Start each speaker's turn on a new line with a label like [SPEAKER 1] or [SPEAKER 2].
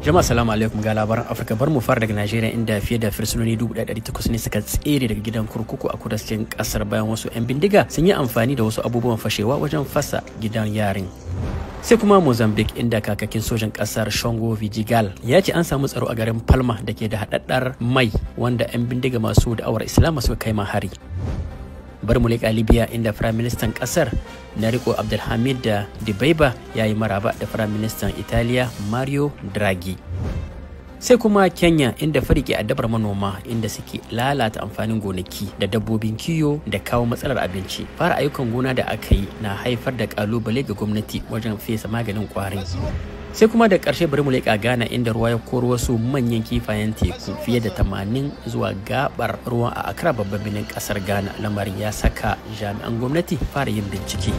[SPEAKER 1] Jama'a, salamu alaikum, ga labaran Afirka. Bar mu fara daga Najeriya, inda fiye da fursunoni 1,800 ne suka tsere daga gidan kurkuku a kudancin kasar bayan wasu 'yan bindiga sun yi amfani da wasu abubuwan fashewa wajen fasa gidan yarin. Sai kuma Mozambique, inda kakakin sojan kasar Shongo Vidigal ya ce an samu tsaro a garin Palma da ke da haɗaɗɗar mai, wanda 'yan bindiga masu da'awar Islama suka kai ma hari. Bar mu leƙa Libya, inda Firaministan ƙasar na riko Abdulhamid da Dibaiba ya yi maraba da Firaministan Italiya Mario Draghi. Sai kuma Kenya, inda fari ke addabar manoma, inda suke lalata amfanin gonaki da dabbobin kiyo da kawo matsalar abinci. Fara ayyukan gona da aka yi na haifar da kalubale ga gwamnati wajen fesa maganin kwarin. Sai kuma da ƙarshe bari mu leƙa Ghana, inda ruwa ya koro wasu manyan kifayen teku fiye da 80 zuwa gabar ruwan a Accra, babban birnin ƙasar Ghana. Lamarin ya saka jami'an gwamnati fara yin bincike.